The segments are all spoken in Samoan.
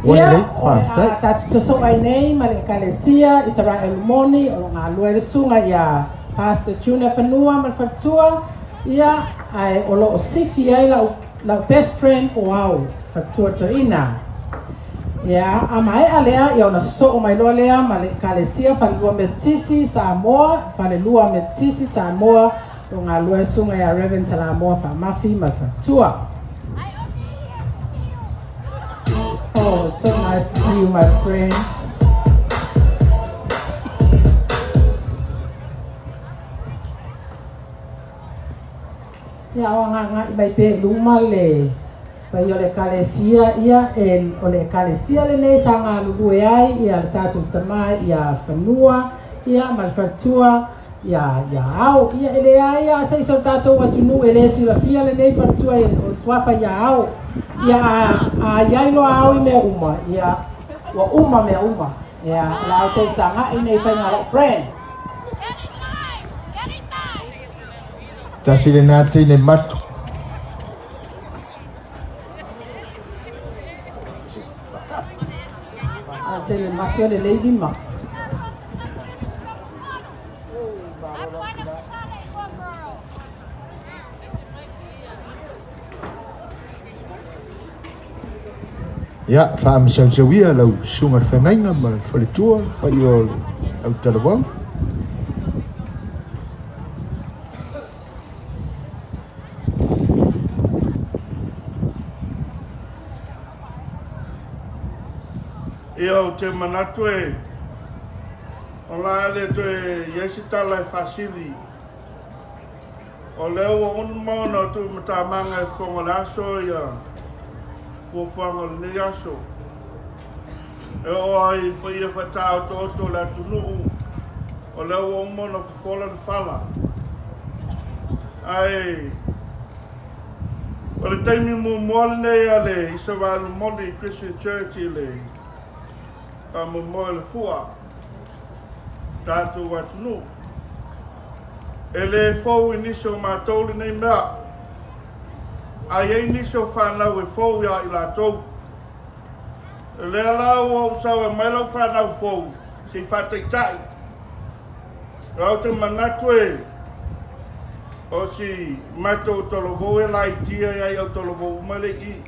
Ua Ia, lelei, o le faafetai. a tatou soso'o ai nei ma le Ekalesia Isaraelu moni o lo o galue ai le susuga ia Pastor Junior Fanua ma le faletua, ia, ae o lo o sifi ai lau, lau best friend o au, faletua toeaina. Ia, a maea lea, ia ona sosoo mai loa lea ma le Ekalesia Falelua Metotisi Samoa, Falelua Metotisi Samoa, o galue ai le susuga ia Reverend Talamoa Faamafi ma le faletua. Oh, so nice to see you, my friend. Ia, o agaagai mai pea i luma le paia o le Ekalesia, ia, e, o le Ekalesia lenei sa galulue ai ia le tatou tama ia Fanua, ia, ma le faletua ia, ia Ao. Ia, e leai lava se isi o le tatou atunuu e le silafia lenei faletua o suafa ia Ao. Ia, a i ai loa Ao i mea uma, ia, ua uma mea uma. Ia, o le a outou tagai nei faiga a lou friend. Tasi lena teine matu. A tele matu e lelei lima. Ia, faamasausauia lau susuga i le feagaiga ma le faletua, le paia o le autalavou. Ia, ou te manatu e o le a le toe i ai se tala e faasili. O lea ua uma ona tuumatamaga e fofoga o le aso ia fuafuaga o lenei aso. E oo ai i paia faataotooto o le atunuu, o lea ua uma ona fofola le fala. Ae o le taimi muamua lenei a le Isaraelu Moni Christian Church i le faamoemoe o le fua tatou atunuu. E le fou i nisi o matou lenei mea, a i ai nisi o fanau e fou ia i latou. O lea la ua ou sau e aumai lau fanau fou se i faataitai. Ou te manatu e o si matou talavou e laitia ia i au talavou uma le i.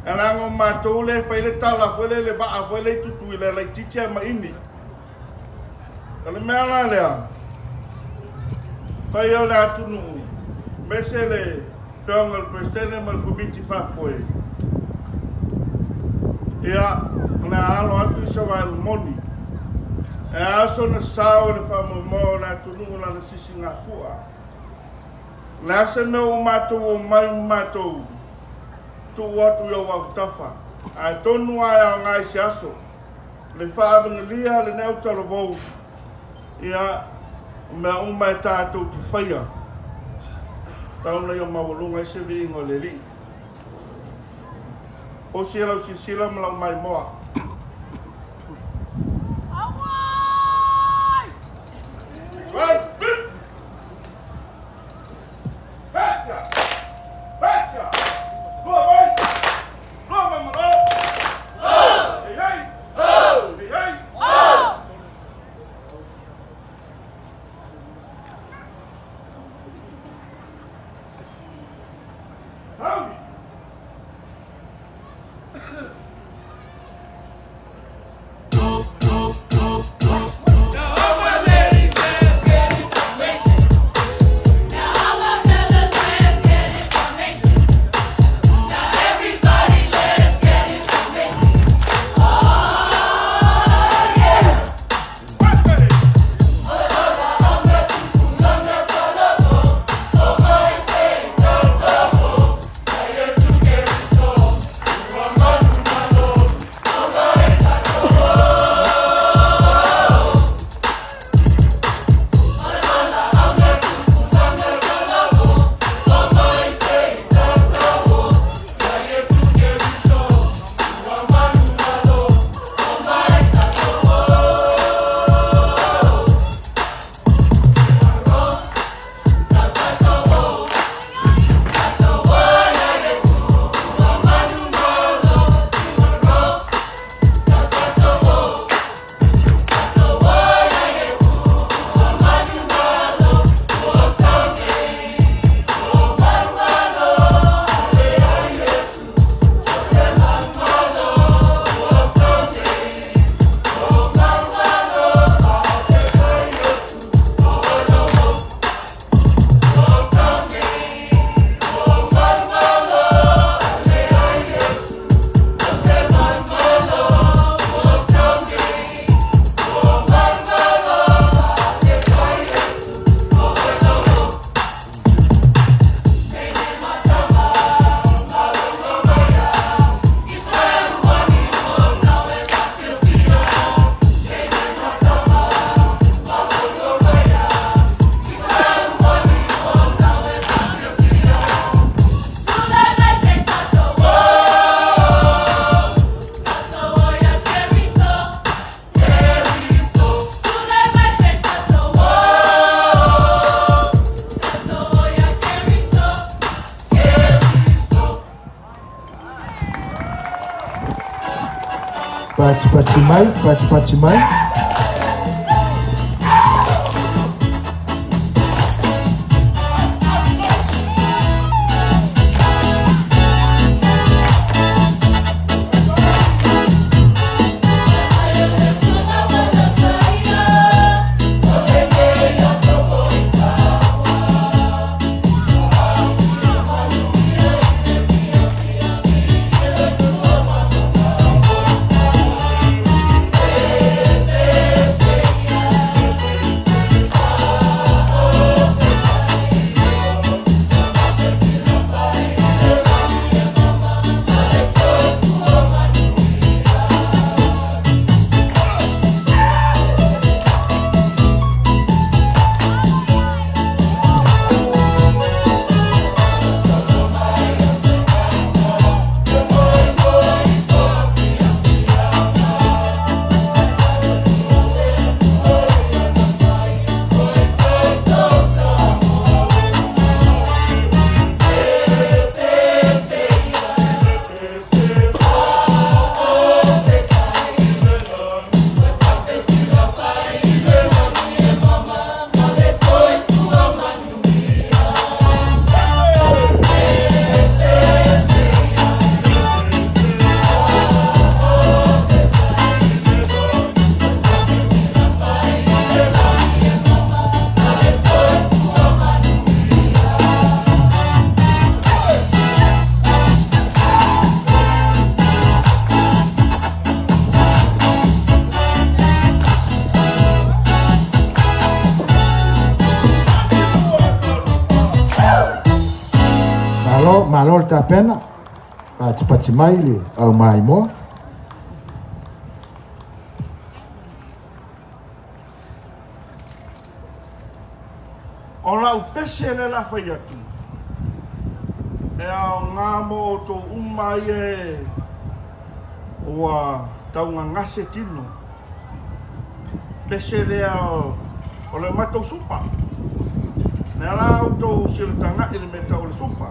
E leaga o matou le fai le tala foi le le vaa foi le i Tutuila e laitiiti ai ma ini. O le mea la lea, paia o le atunuu, aemaise le afioga i le Peresetene ma le Komiti Faafoe, ia, o le a alo atu i Isaraelu moni, e a sona sao i le faamoemoe o le atunuu lana sisigafua. O le a se mea ua matou omai ma matou tuu atu i ou autafa, ae tonu lava e aoga i se aso, le faavegelia lenei autalavou, ia, o mea uma e tatou te faia, tau ina ia maualuga ai se viiga o le Alii. Osi e lau silasila ma lau maimoa. Patipati mai, patipati mai. Malo, malo le tapena. Patipati mai le au maimoa. O lau pese le la fai atu. E ao ngā mo o tō uma ia e ua taunga ngase tino. Pese lea o le matou supa. Lea la outou silatagai le mea tau o le supa.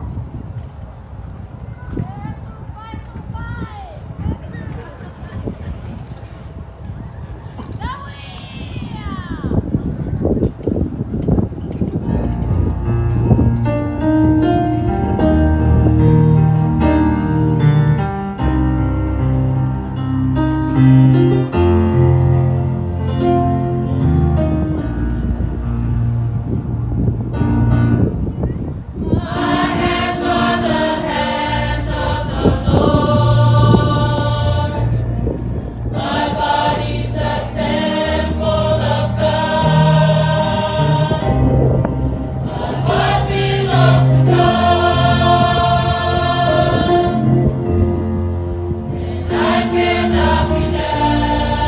I cannot be denied.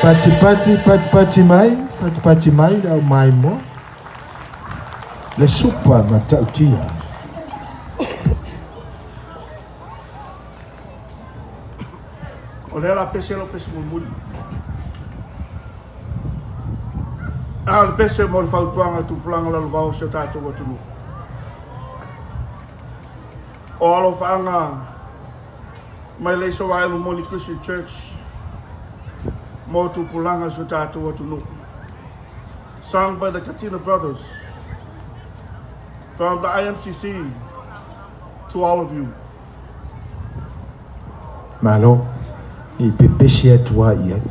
Patipati, patipati mai, patipati mai le au maimoa. Le supa matautia. O lea la pese lau pese mulimuli. A o le pese mo le fautuaga tupulaga lalovao o si o tatou atunuu. O alofaaga mai le Isaraelu Moni Christian Church mo tupulaga o si o tatou atunuu. Sung by the Katina Brothers from the IMCC to all of you. Malo i pepesi atu ai i ai.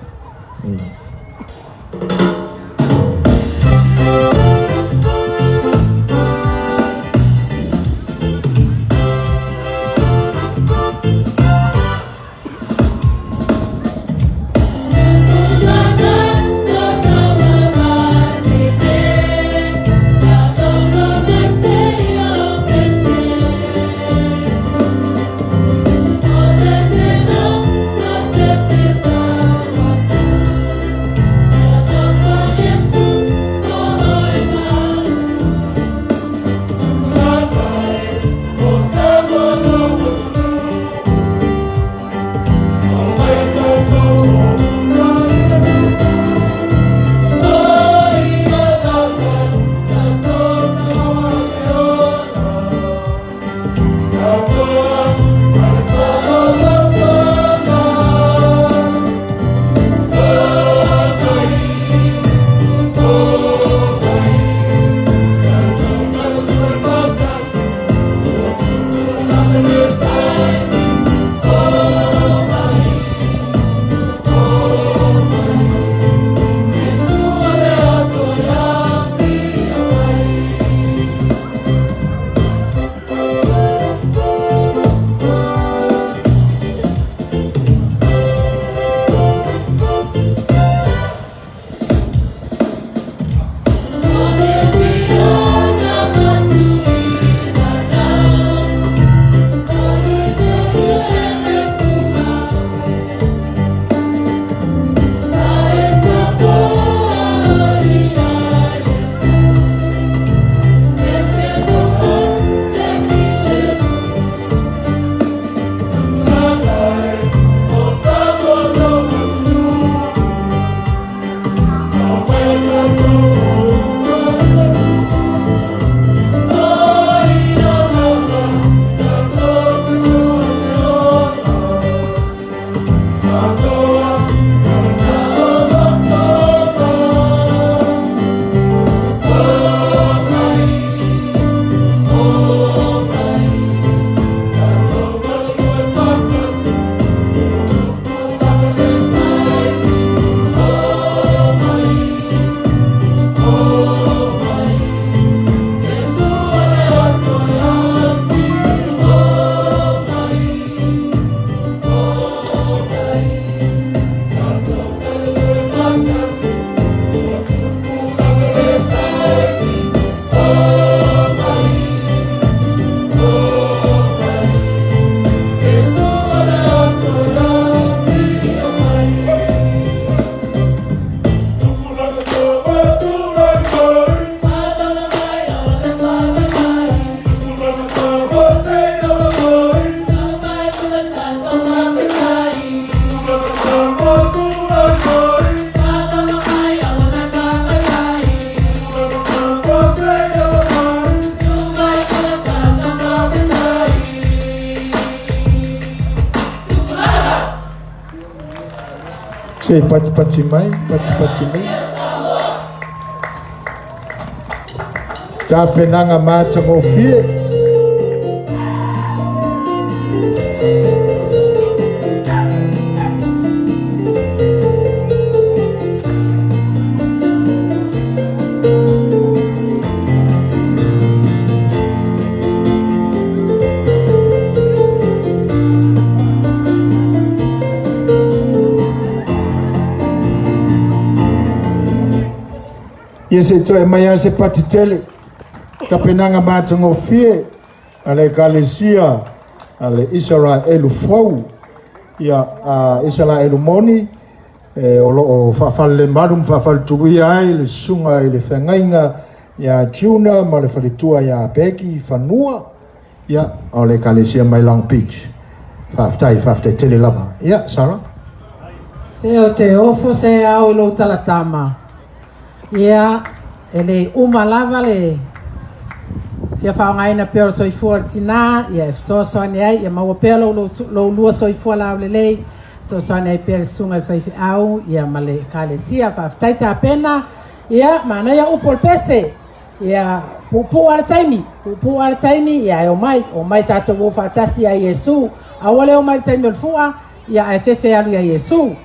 Se patipati mai, patipati mai. Tapenaga matagofie. Ia se toe mai a se patitele. Tapenaga matagofie a le Ekalesia a le Isaraelu fou. Ia a Isaraelu moni E o loo faafalelemalu ma faafaletuluia ai le susuga i le feagaiga ia Tuna ma le faletua ia Peki Fanua, ia o le ekalesia mai Long Beach. Faafetai, faafetai tele lava. Ia Sarah. Se o te ofo se au i lou talatama. Ia, e le uma lava le fia faaaogaina pea o le soifua o le tinā, ia e fesoasoani ai, ia maua pea lou lua soifua laulelei, fesoasoani ai pea le susuga i le faifeau, ia ma le ekalesia. Faafetai tapena, ia manaia upu o le pese. Ia, puupuu lava le taimi, puupuu lava le taimi, ia e omai, omai tatou o faatasi ia Iesu. Aua le omai i le taimi o le fua, ia ae fefe alu ia Iesu.